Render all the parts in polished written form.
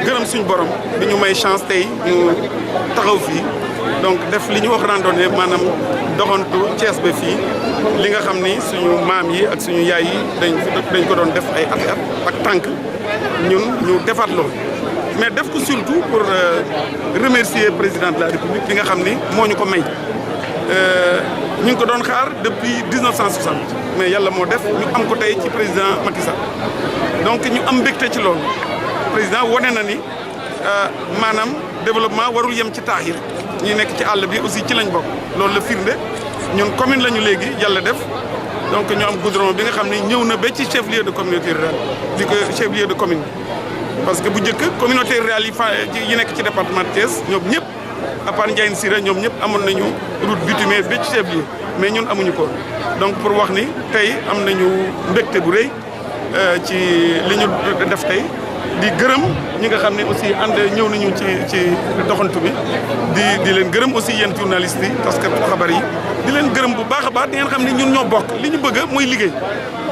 gërëm suñu borom bi ñu may chance tey ñu taxaw fii donc def li ñu wax randonnée maanaam doxantu Thiès ba fii li nga xam ni suñu maam yi ak suñu yaay yi dañ ko doon def ay at ak tànk ñun ñu defaat loolu mais def ko surtout pour remercier président de la République bi nga xam ni moo ñu ko may ñu ngi ko doon xaar depuis 1960 mais yàlla moo def ñu am ko tey ci président Macky Sall donc ñu am mbégte ci loolu président wone na ni maanaam développement warul yem ci taax yi rek ñi nekk ci àll bi aussi ci lañ bokk loolu la firnde ñun commune la ñu léegi yàlla def donc ñu am goudron bi nga xam ne ñëw na ba ci chef lieu de communauté rurale di ko chef lieu de commune parce que bu njëkk communauté rurale yi nekk ci département de Thiès ñoom ñëpp à part Ndiayène Sirah ñoom ñëpp amoon nañu route bitumée ba ci chef lieu mais ñun amuñu ko donc pour wax ni tey am nañu mbégte bu rëy ci li ñu def tey di gërëm ñi nga xam ne aussi ñëw nañu ci doxantu bi di leen gërëm aussi yéen journalistes yi parce que xabar yi di leen gërëm bu baax a baax di ngeen xam ne ñun ñoo bokk li ñu bëgg mooy liggéey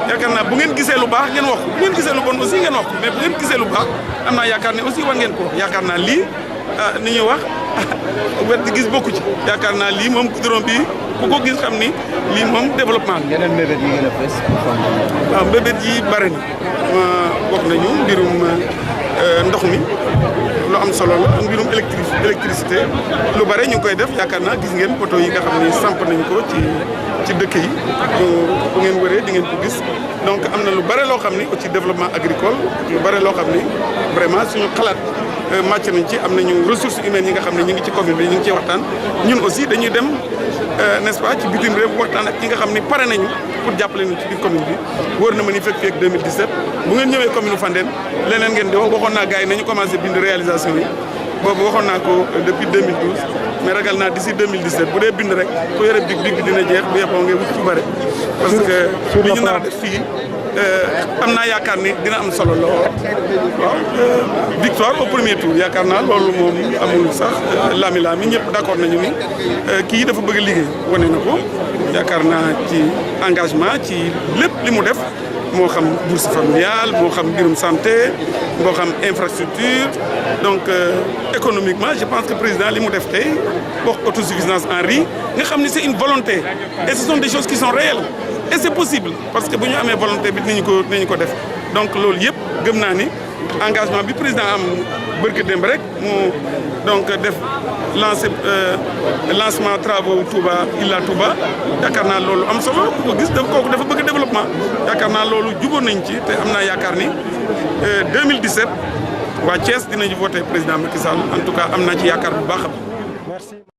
yaakaar naa bu ngeen gisee lu baax ngeen wax bu ngeen gisee lu bon aussi ngeen wax mais bu ngeen gisee lu baax am naa yaakaar ne aussi war ngeen ko yaakaar naa lii ni ñuy wax wet di gis bokku ci yaakaar naa lii moom goudron bi ku ko gis xam ni lii moom développement la. yeneen mbébét yi gën a fës. waaw mbébét yi bare na wax nañu mbirum ndox mi lu am solo la ak mbirum électricité lu bare ñu ngi koy def yaakaar naa gis ngeen poto yi nga xam ni samp nañ ko ci dëkk yi bu ngeen wëree di ngeen ko gis donc am na lu bare loo xam ni ci développement agricole lu bare loo xam ni vraiment suñu xalaat màcc nañ ci am nañu ressources humaines yi nga xam ne ñu ngi ci commune bi ñu ngi ciy waxtaan ñun aussi dañuy dem n'est-ce pas ci bitim réew waxtaan ak ñi nga xam ni pare nañu pour jàppale ñu ci biir commune bi wóor na ma ni fekk 2017 bu ngeen ñëwee commune Fandène leneen ngeen di wax waxoon naa gars yi nañu commencé bind réalisation yi boobu waxoon naa ko depuis 2012 mais ragal naa d'ici 2017 bu dee bind rek ku yore big bi dina jeex bu yeboo ngay wut ci bare parce que li ñu nar a def fii am naa yaakaar ni dina am solo lool waaw victoire au premier tour yaakaar naa loolu moom amul sax laami ñëpp d'accord nañu ni kii dafa bëgg a liggéey wane na ko yaakaar naa ci engagement ci lépp li mu def moo xam bourse familiale moo xam mbirum santé moo xam infrastructure donc économiquement je pense que président li mu def tey wax autosuffisance en riz nga xam ni c'est une volonté et ce sont des choses qui sont réelles et c'est possible parce que bu ñu amee volonté bi dinañu ko def donc loolu yëpp gëm naa ni engagement bi président am bërki démb rek mu donc def lancement travaux Touba Ila Touba yaakaar naa loolu am solo ku ko gis kooku dafa bëgg développement yaakaar naa loolu jubóon nañ ci te am naa yaakaar ni 2017 waa Thiès dinañu voté président Macky Sall en tout cas am naa ci yaakaar bu baax a baax.